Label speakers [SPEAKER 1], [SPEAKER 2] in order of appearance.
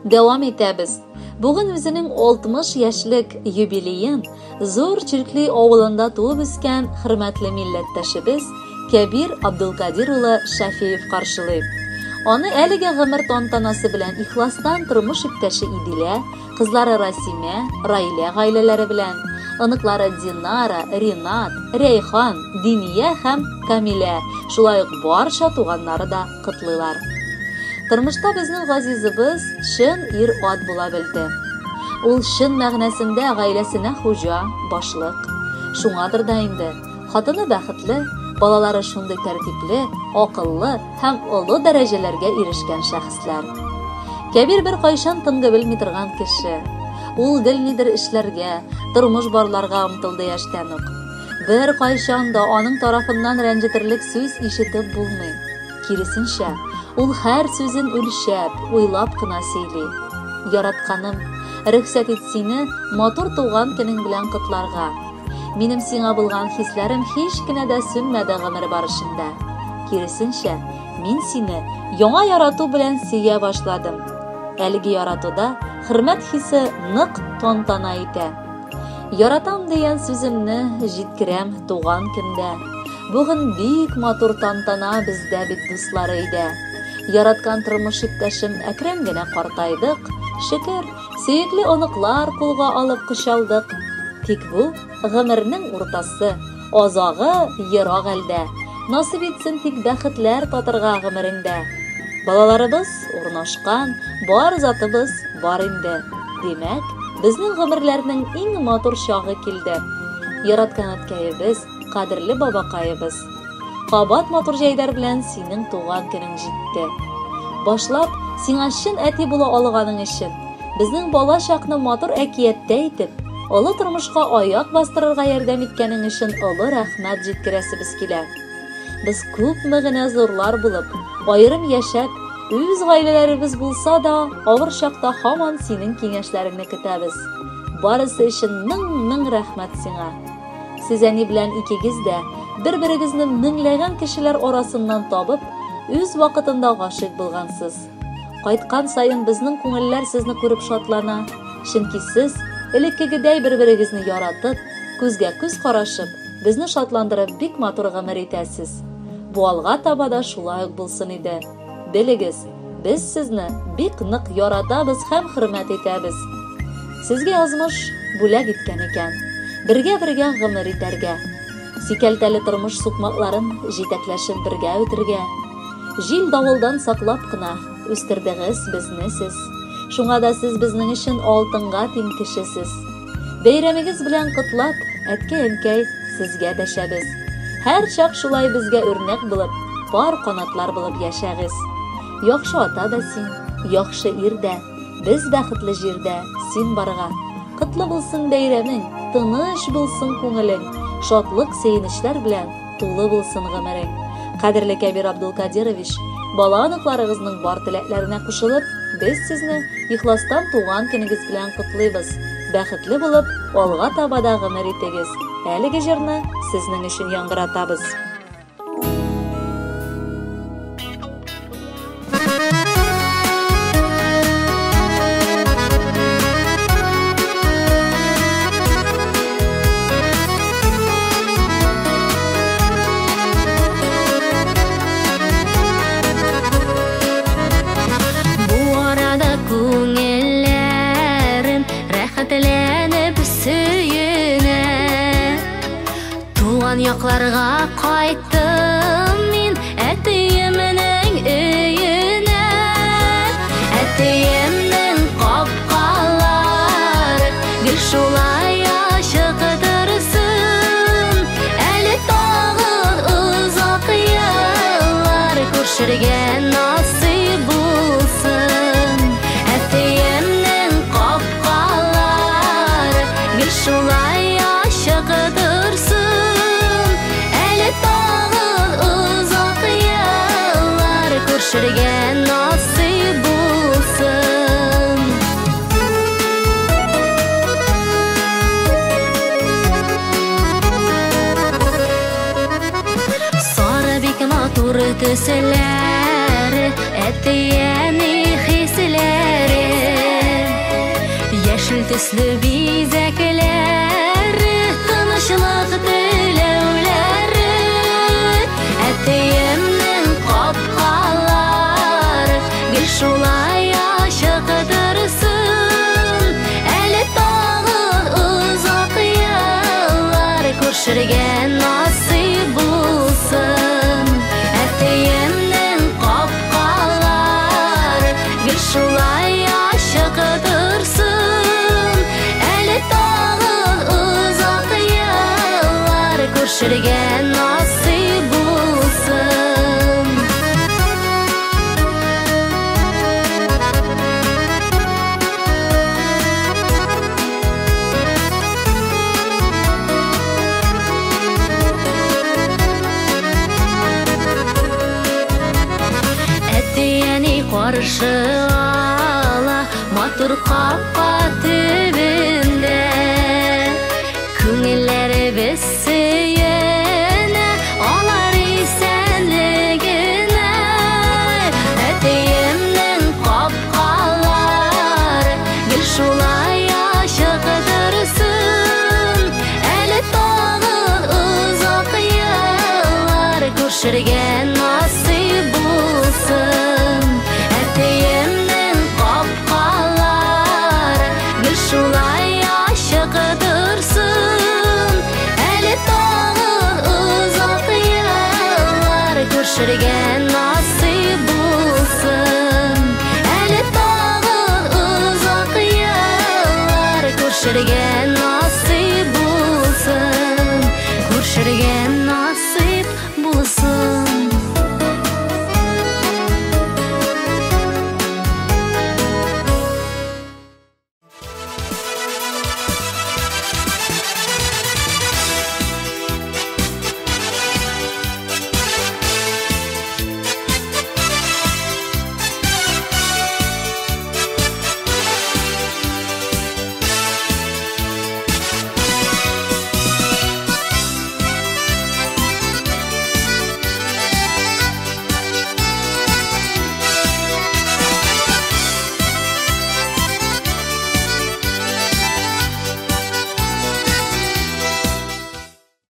[SPEAKER 1] Дәвам итәбез. Бүген үзенең 60 яшьлек юбилеен Зур Чиркли авылында туып үскән хөрмәтле милләттәшебез Кәбир Абдулкадир улы Шафеев каршылый. Аны әлеге гомер тантанасы белән ихластан тормыш иптәше Иделә, кызлары Расимә, Раилә гаиләләре белән, оныклары Динара, Ринат, Рәйхан, Диния һәм Камилә, шулай ук барча туганнары да котлыйлар. Тормышта безнең газизыбыз чын ир-ат була белде. Ул чын мәгънәсендә гаиләсенә хуҗа, башлык. Шуңадыр да инде, хатыны бәхетле, балалары шундый тәртипле, акыллы һәм олы дәрәҗәләргә ирешкән шәхесләр. Кәбир беркайчан тынгы белми торган кеше. Ул гел нидер эшләргә, тормыш барларга омтылды яшьтән үк. Беркайчан да аның тарафыннан рәнҗетерлек сүз ишетеп булмый. Киресенчә, ул һәр сүзен үлчәп, уйлап кына сөйли. Яратканым, рөхсәт ит сине матур туган көнең белән котларга. Минем сиңа булган хисләрем һич кенә дә сүнмәде гомер барышында. Киресенчә, мин сине яңа ярату белән сөя башладым. Әлеге яратуда хөрмәт хисе нык тантана итә. Яратам дигән сүземне җиткерәм туган көндә. Бүген бик матур тантана бездә бит, дуслар, өйдә. Яраткан тормыш иптәшем әкрен генә картайдык, шөкер, сөекле оныклар кулга алып кочалдык. Тик бу гомернең уртасы, азагы ерак әлдә. Насыйп итсен тик бәхетләр татырга гомереңдә. Балаларыбыз урнашкан, бар затыбыз бар инде. Димәк, безнең гомерләрнең иң матур чагы килде. Яраткан әткәебез, кадерле бабакаебыз. Кабат матур җәйдәр белән синең туган көнең җитте. Башлап, сиңа чын әти була алганың өчен, безнең бала чакны матур әкияттә итеп, олы тормышка аяк бастырырга ярдәм иткәнең өчен олы рәхмәт җиткерәсебез килә. Без күпме генә зурлар булып, аерым яшәп, үз гаиләләребез булса да, авыр чакта һаман синең киңәшләреңне көтәбез. Барысы өчен мең-мең рәхмәт сиңа. Сез әни белән икегез дә бер-берегезне меңләгән кешеләр арасыннан табып, үз вакытында гашыйк булгансыз. Кайткан саен безнең күңелләр сезне күреп шатлана, чөнки сез элеккегедәй бер-берегезне яратып, күзгә күз карашып, безне шатландырып бик матур гомер итәсез. Бу алга таба да шулай ук булсын иде. Белегез, без сезне бик нык яратабыз һәм хөрмәт итәбез. Сезгә язмыш бүләк иткән икән, бергә-бергә гомер итәргә. Сикәлтәле тормыш сукмакларын җитәкләшеп бергә үтергә. Җил-давылдан саклап кына үстердегез безне сез. Шуңа да сез безнең өчен алтынга тиң кешесез. Бәйрәмегез белән котлап, әткәй-әнкәй, сезгә дәшәбез. Һәрчак шулай безгә үрнәк булып, пар канатлар булып яшәгез. Яхшы ата да син, яхшы ир дә, без бәхетле җирдә, син барга. Котлы булсын бәйрәмең, тыныч булсын күңелең, шатлык-сөенечләр белән тулы булсын гомерең. Кадерле Кәбир Абдулкадирович, бала оныкларыгызның бар теләкләренә кушылып, без сезне ихластан туган көнегез белән котлыйбыз. Бәхетле булып, алга таба да гомер итегез. Әлеге җырны сезнең өчен яңгыратабыз.
[SPEAKER 2] Бу арада күңелләрем рәхәтләнеп сөенә. Туган якларга кайттым мин әтиемнең өенә. Әтиемнең капкалары гел шулай ачык торсын. Әле тагын озак еллар күрешергә насыйп булсын. Әтиемнең капкалары гел шулай ачык торсын. Әле тагын озак еллар күрешергә насыйп булсын. Сары бик матур төсләре, әти-әни хисләре. Төсле бизәкләре, тынычлык теләүләре. Әтиемнең капкалары гел шулай ачык торсын. Әле тагын озак еллар күрешергә насыйп булсын. Әтиемнең капкалары гел шулай ачык торсын. Әле тагын озак еллар күрешергә насыйп булсын. Әти-әни каршы ала матур капка төбендә. Күңелләребез сөенә алар исәнлегенә. Әтиемнең капкалары гел шулай ачык торсын. Әле тагын озак еллар күрешергә насыйп булсын. Әтиемнең капкалары гел шулай ачык торсын. Әле тагын озак еллар күрешергә